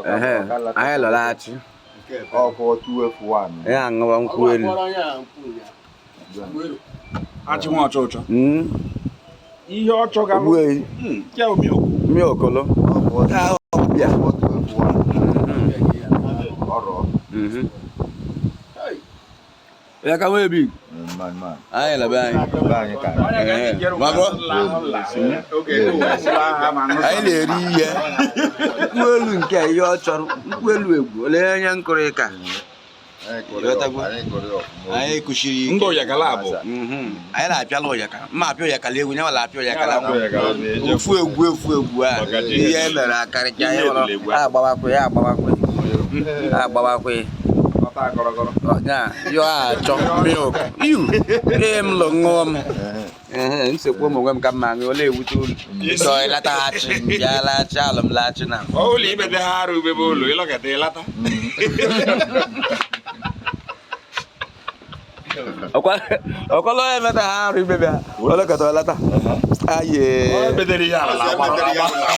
Ehe, anyị lọlaghachi. Ọkụ 2F1. Anyị aṅụwa nkwụ elu. Achị nwa ọchọ ụchọ. Ihe ọ chọga Ogbu ehi. Nke omi okwu. Mmiri okolo. Ọkụ Bịa. 2F1. Ọrọ. Ya ka nwee bi. Man man. Anyị lebe anyị. Be anyị ka. Ehe. Mabọ. Anyị na-eri ihe. Nkwụ elu nke a, ihe ọ chọrọ. Nkwụ elu egwu. Olee onye nkụrụ ịka? Anyị kụrụ ya ọfụma. Anyị kụrụ ya ọfụma. Anyị kụchiri ike. Ndụ ụyakala bụ. Anyị na-apịala ụyaka. Mma apịa ụyakala egwu, nyanwa na-apịa ụyakala nkwụ. Ofu egwu efu egwu a ihe e mere akarịcha ihe ọrụ agbawakwe ya agbawakwe agbawakwe ọnya yọ achọ milk iu ee m lụ ṅụọ m. Ehe, nsekwu m onwe m ka mma ṅụọ ole ewute olu sọ ịlataghachi m bịa laghachi alụ m laghachi na Ụlọ ikpe dị ha arụ ubebe ụlọ ịlọgata ịlata. Ọkwala onye meta ha arụ ibe bịa olekọta ọlata aye. O bedere ihe ala agbara agba.